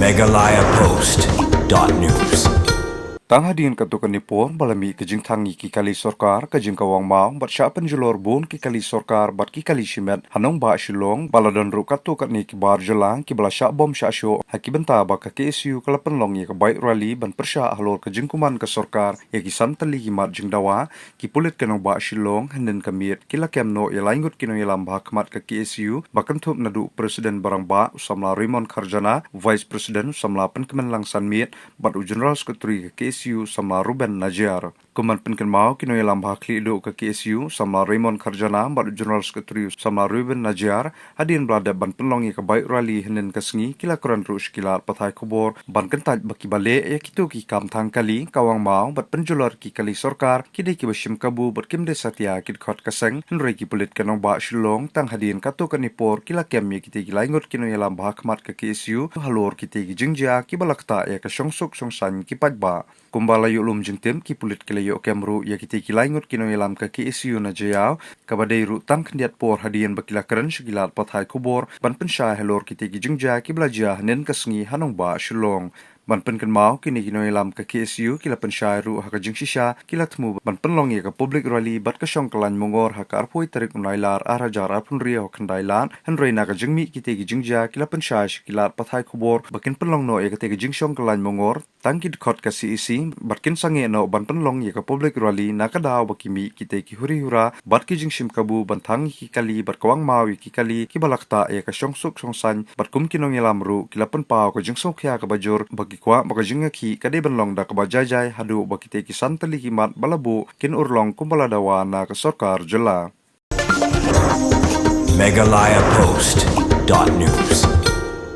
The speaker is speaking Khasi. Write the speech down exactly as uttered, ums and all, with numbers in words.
Meghalaya Post dot news. Tang hadien katto katne por ba la mih ka jingthang ïa ki kali sorkar ka jingkawang maw bad shah pynjulor bun ki kali sorkar bad ki kali shimet ha nongbah Shillong, ba la don ruh katto katne ki bar jylla kiba la shah bom shah shoh ha ki bynta ba ka K S U ka la pynlong ïa ka bike rally ban pyrshah halor ka jingkuman ka sorkar ïa ki san tylli ki mat jingdawa. Ki pulit ka nongbah Shillong hynnin ka miet ki la kem noh ïa lai ngut ki nongïalam bhakhmat ka K S U, ba kynthup naduh President Barangbah u samla Raymond Kharjana, Vice President u samla Pynkmenlang Sanmiet bad u General Secretary ka K S U samla Reuben Najiar. Kum ban pynkynmaw, ki nongïalam bhakhlieh duh ka K S U samla Raymond Kharjana bad u General Secretary samla Reuben Najiar, hadien ba la dep ban pynlong ïa ka bike rally hynnin ka sngi, ki la kren ruh sha ki lad pathai khubor ban kyntait ba kiba leh ïa kito ki kam thang kali, kawang maw bad pynjulor ki kali sorkar ki dei kiba shim kabu bad kim dei satia ki dkhot ka seng. Hynrei ki pulit ka nongbah Shillong tang hadien katto katne por ki la kem ïa kitei ki lai ngut ki nongïalam bhakhmat ka K S U halor kitei ki jingjia kiba la ktah ïa ka shongsuk shongsaiñ ki paidbah. Kumba la ïoh lum jingtip, ki pulit ki la ïoh kem ruh ïa kitei ki lai ngut ki nongïalam ka K S U na Jaïaw, kaba dei ruh tang khyndiat por hadien ba ki la kren sha ki lad pathai khubor ban pynshai halor kitei ki jingjia kiba la jia hynnin ka sngi ha nongbah Shillong. Ban pynkynmaw, kine ki nongïalam ka K S U ki la pynshai ruh ha ka jingshisha, ki la thmu ban pynlong ïa ka public rally bad ka shong kyllaiñ mongor ha ka arphew tarik u Nailar ar hajar arphew hynriew ha Khyndailad. Hynrei na ka jingmih kitei ki jingjia, ki la pynshai sha ki lad pathai khubor ba kin pynlong noh ïa katei ka jingshong kyllaiñ mongor tang ki dkhot ka C E C, bad kin sangeh noh ban pynlong ïa ka public rally na ka daw ba ki mih kitei ki huri hura bad ki jingshim kabu ban thang ïa ki kali bad kawang maw ïa ki kali kiba la ktah ïa ka shongsuk shongsaiñ. Bad kum ki nongïalam ruh, ki la pynpaw ka jingsngewkhia kaba jur ba ki kwah ba ka jingïakhih ka dei ban long da kaba jai jai haduh ba kitei ki san tylli ki mat ba la buh kin urlong kumba la dawa na ka sorkar jylla. Meghalaya Post dot news.